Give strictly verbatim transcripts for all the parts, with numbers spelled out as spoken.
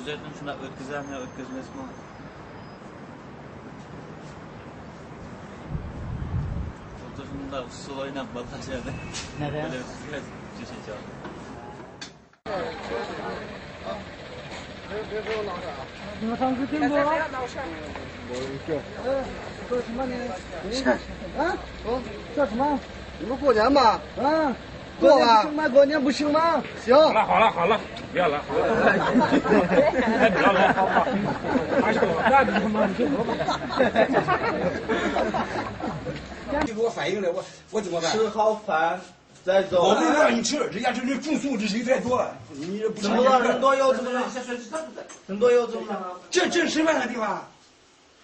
ھۆججەتنى شۇنداق ئۆتكۈزەمۇ يا ئۆتكۈزمەسمۇ؟ ئولتۇرۇشۇمدا ئۇسسۇل ئويناپ بالىلار شەھەردە. نەدە؟ بىلەن بىللە چېچەن. 你们上次订过吗？做什么呢？啊？做什么？你们过年嘛？啊。过吧。过年不行吗？过年不行吗？行。好了好了好了，不要了，好了。哎，不要了，好不好？哎呦，那你他妈你就给我反应了，我我怎么办？吃好饭再走。我不让你吃，人家这这住宿这人太多了，你这不吃。怎么了？人多又怎么了？人多又怎么了？这这吃饭的地方。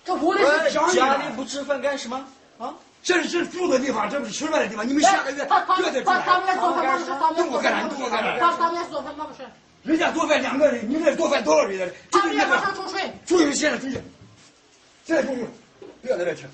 这屋里是讲理的。家里不吃饭干什么？啊？这是住的地方，这不是吃饭的地方。你们下个月他他别再住了。他他们要做饭吗？不是，他们要做饭吗？不是。你问我干啥？你问我干啥？他他们要做饭吗？不是。人家做饭两个人，你那多饭多少人？这个月他们要马上出去。出去，现在出去，现在出去，不要在这吃。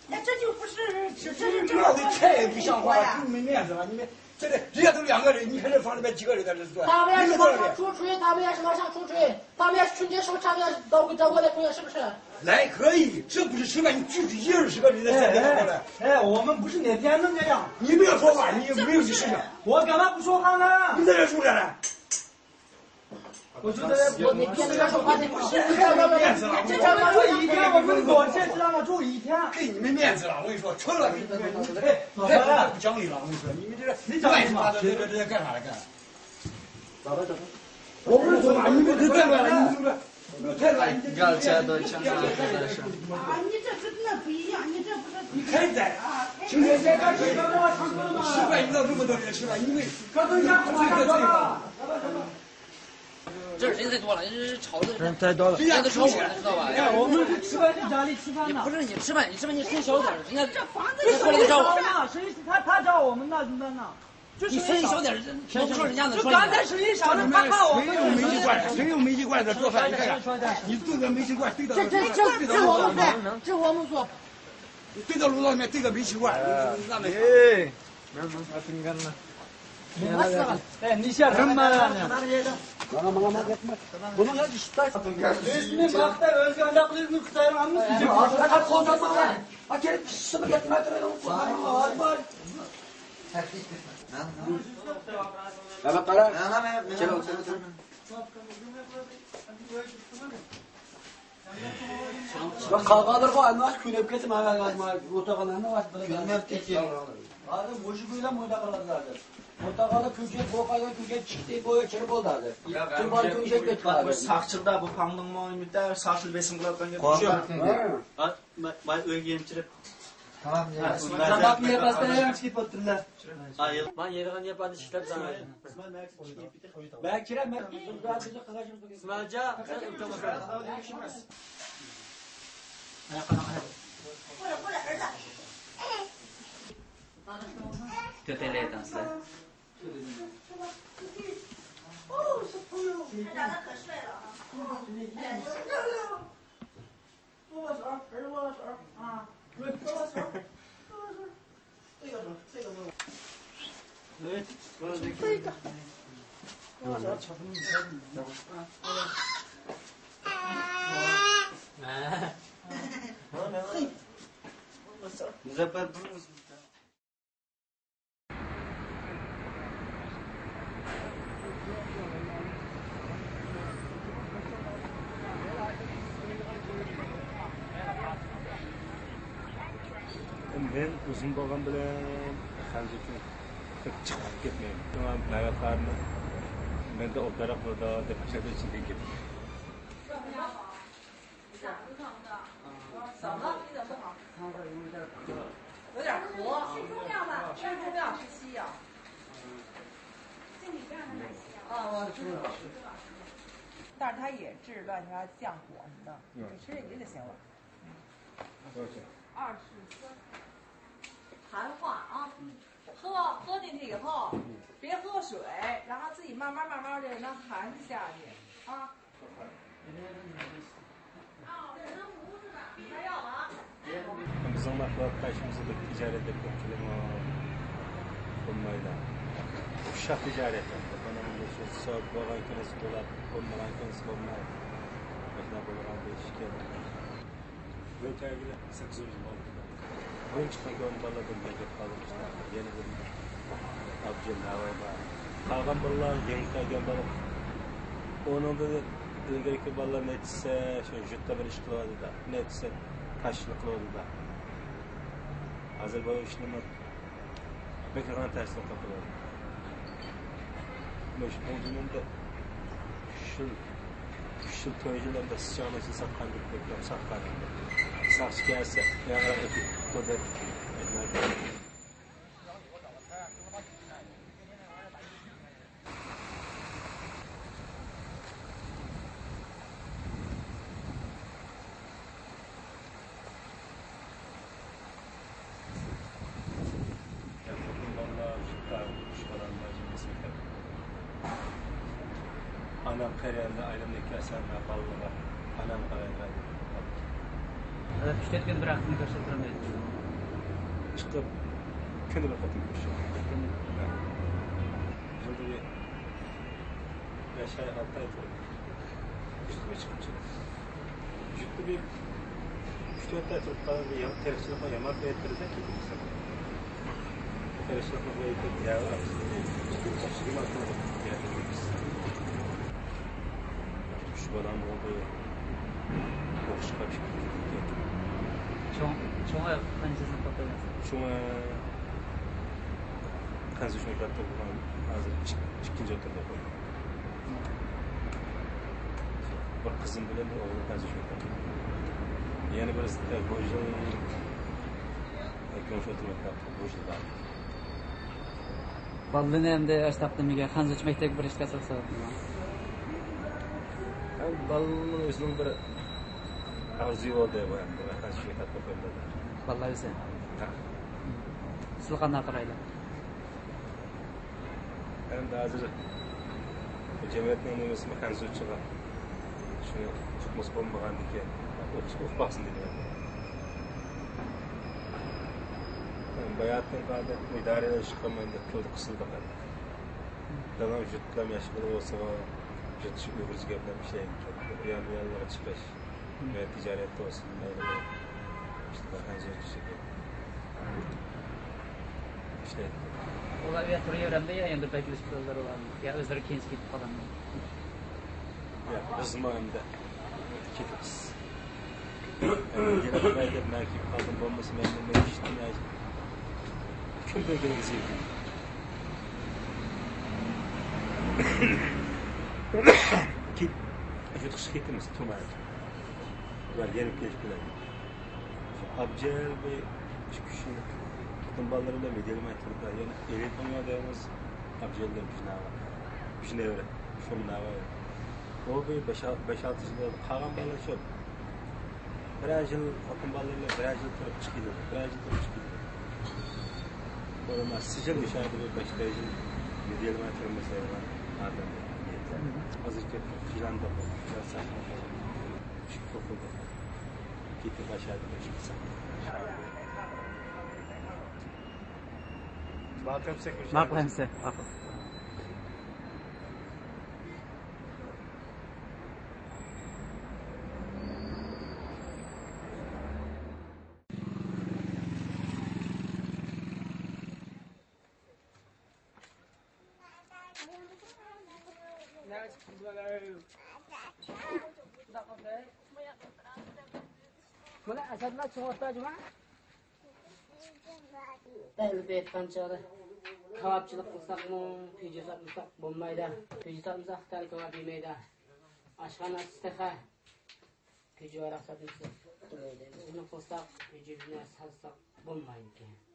那这就不是，这这这这这太不像话了，太没面子了。你们 这个人家都两个人，你看这房里面几个人在这坐？他们要是马上出去，他们要是马上出去，他们要是春节收场要到我这过来，是不是？来可以，这不是吃饭，你聚聚一二十个人在这里过来。哎，我们不是哪天弄这样。你不要说话，你没有意识。我干嘛不说话呢？你在这住着呢？ 我就在这，我每天都在说话，这这这这这这这这一天，我跟你说，这知道吗？住一天。给你们面子了，我跟你说，吃了给你们，哎，太不讲理了，我跟你说，你们这是乱七八糟，这这这干啥来干啥？我不是说嘛，你们这干啥来？你们这太乱，你这太乱。啊，你这跟那不一样，你这不是你开宰啊，今天先干这个，吃饭遇到这么多人吃饭，因为这人太多了，人吵的人太多了。人家都吵我呢，知道吧？哎，我们是吃饭在家里吃饭的。也不是你吃饭，你吃饭你声音小点儿，人家这房子人家过来就找我。声音小呢，声音他他找我们那那那，就声音小点儿，能不说人家呢？就刚才声音小，他怕我们。谁有煤气罐？谁有煤气罐在做饭？你看看，你对着煤气罐对着，这这这这我们做，这我们做。 对着炉灶里面对个煤气罐，那没法。哎，你吓人吗？ قالغانلىرىغۇ ئەمما كۆنۈپ كەتتىم، ھازىر ئولتۇرغانلارنى. ھازىر مۇشۇ كۈنلەر مۇنداق قىلىۋاتىدۇ ھازىر. ئولتۇرغاندا كۆكەي، قورقايدىغان كۆكەي چىقتى، بۇ كىر بولدى ھازىر. ياق، كىر بار، كۆكەي كەتتى ھازىر. ساقچىلار بۇ پاڭدىڭمۇ ئۈمىدە ساقچىلار بېسىم قىلىۋاتقان گەپ. قورقۇپ. باي ئۆيگە يېنىپ كىرىپ. تاماقنى يەپ ئاستىراق چىقىپ ئولتۇرىلا. مانا يەيدىغان يەپ ئالدى ئىشلەپ ساڭا. مەن كىرەم، مەن بىر قىغاچ. ئىسمائىلجان. تۆتەيلەيتەڭ سىلەر. مۇزەپپەر بۇ مەن ئۆزۈم بولغان بىلەن خەنزۇ ئۈچۈن چىقىپ كەتمەيمەن. شۇڭا مەۋەتلەرنى مەندە ئولتۇراق بولىدۇ دەپ ئىچىدە ئىچىدىن كېتىمەن. 有点活，是中药吧？是中药，是西药。啊，但是它也治乱七八糟降火什么的，你就吃这个就行了。二十三。含化啊，喝喝进去以后，别喝水，然后自己慢慢慢慢的让它含下去啊。 بىزنىڭ مەھسۇلات قايسىمىزدا بىر تىجارەت دەپ كۆپچىلىكمۇ بولمايدۇ. ئۇششاق تىجارەت. بۇنىڭ بولغان كۈنىسى تولا، بولمىغان كۈنىسى بولمايدۇ. بولغان بىر ئىش ئىكەن. بۇ كەلگىلى سەككىز ئون يىل بولدى. بۇرۇن چىققان كۆرگەن بالىلاردىن بىرى كېتىپ قالدى. يەنە بىر ئابجىل ناۋاي بار. قالغان بالىلار يېڭى كەلگەن بالا. ئۇنىڭدىن ئىلگىرىكى بالىلار نەچچىسى شۇ يۇرتتا بىر ئىش قىلىۋاتىدۇ، نەچچىسى تاشچىلىق قىلىۋاتىدۇ. ھازىر بۇ ئىشلىرىمۇ بەك يامان تەسىر قىلىۋاتىدۇ. مۇشۇ پەنجىمىندە ئۈچ يىل، ئۈچ يىل، تۆت يىل ئەمدى سىچاڭنى ساتقان دەپ، ساتقان. ساقچى كەلسە، ياڭراق ئېتىپ، تودا. ئانام قەرەندە ئايلىنىپ كەلسەم، مەن بالىلىرىغا ئانام قارايدىغان. ئۈچ تۆت كۈن بىر ھەپتىنى كۆرسەتتۈرەلمەيدۇ. چىقىپ، كۈندە بىر قېتىم كۆرۈشۈپ. يىلدا بىر بەش ئاي، ئالتە ئاي تۇرۇپ، يۇرتقا چىقىپ چىقىپ. يۇرتتا بىر ئۈچ تۆت ئاي تۇرۇپ قالدى، يا-، تېرىقچىلىققا يامان پەيت كىردى، كېتىپ كەتتى. تېرىقچىلىقنى قويۇپ كەتتى، يا، ئۈچ بالام بولدى. ئوقۇشقا چىقىپ كەتتى. چوڭ، چوڭى قانچە سىنىپتا ئوقۇيدۇ؟ چوڭى قەنزۇ شۇنى كاتتا بولغان، ھازىر ئىك-، ئىككىنچى ئوتتۇرىدا ئوقۇيدۇ. بىر قىزىم بىلەن بىر ئوغلۇم ھازىر شۇ يەردە. يەنە بىرسى، ئە، بۇ يىل، ئە، كۆڭۈل شۇ مەكتەپتە بۇ يىل بار. بالىنى ئەمدى ئاشتاق نېمىگە، خەنزۇچە مەكتەپكە بېرىشكە ئاساسەن. ھەم بالىنىڭ ئۆزىنىڭ بىر ئارزۇيى بولدى، بۇ ئەمدى خەنزۇچە مەكتەپكە ئوقۇيمەن دەپ. بالىلار ئۆزى. ھە. سىلەر قانداق قارايلى؟ ئەمدى ھازىر بۇ جەمئىيەتنىڭ نېمىسىمۇ خەنزۇچىغا شۇنى ئۇقمىسا بولمىغاندىكىن، ئوقۇپ باقسۇن دېدىم. باياتىن قالدى، ئىدارە ئىش قىلمايدۇ، پۇل قىسىلدى قالدى. دادام يۇرتلام ياش بالا بولسىمۇ، يۇرت ئىشى ئۆگرىسى گەپلەپ ئىشلەيدىكەن. ئۇيان بۇيانلارغا چىقىش. ۋە تىجارەتتە بولسۇن، مەيلى، ئىشلەيدۇ. ئۇلار ئۇ يەردە تۇرۇۋېرەمدۇ يا، يەنە بىر بەكلىشىپ قالىدۇ ئۇلارمۇ؟ يا ئۆزلىرى كېيىنسى كېتىپ قالامدۇ؟ ياق، بىزمۇ ئەمدى كېتىمىز. ئەمدى يەنە بىر ئاي دەپ مەن كېتىپ قالدىم، بولمىسا مەن، مەن ئىشتىن كېيىن بەكلىگىزى. كېت-، يۇرتقا كېتىمىز، تۇمار. ئۇلار يېنىپ كېلىپ كېلەيدۇ. شۇ ئابجەل بىر ئىككى، ئۈچ يىل تۇتقۇن بالىلىرى بىلەن مېدىيالماي تۇرۇپ، يەنە ئېلىپ ئوينايدىغىنىمىز ئابجەل بىلەن بىر ناۋا، ئۈچ نەۋرە، شۇ ناۋا. ئۇ بىر بەش، بەش، ئالتە يىل بولدى. قالغان بالىلار شۇ بىرەر يىل، خوتۇن بالىلار بىلەن بىرەر يىل تۇرۇپ چىقىدۇ، بىرەر يىل تۇرۇپ چىقىدۇ. ئۇلار سىجىل مۇشاھىدە بىر بەش، بەش يىل مېدىيالماي تۇرىمىز دەيدىغان ئادەم. ھازىر كېتىپ، پىلان تاپىمىز، پىلان ساقلاپ، شۇ توقۇلدۇق. كېتىپ ئاشادا بىر ئىككى ساقلاپ. ماقۇل ئەمىسە، ماقۇل. بەلگىلەپ ئېيتقان چاغدا كاۋاپچىلىق قىلساقمۇ، پىجە ساتمىساق بولمايدۇ. پىجە ساتمىساق خىتاي كاۋاپ يېمەيدۇ. ئاشخانا تېخى پىجە ۋاراق ساتمىساق، ئۇنى قىلساق، پىجىنى ساتساق بولمايدىكەن.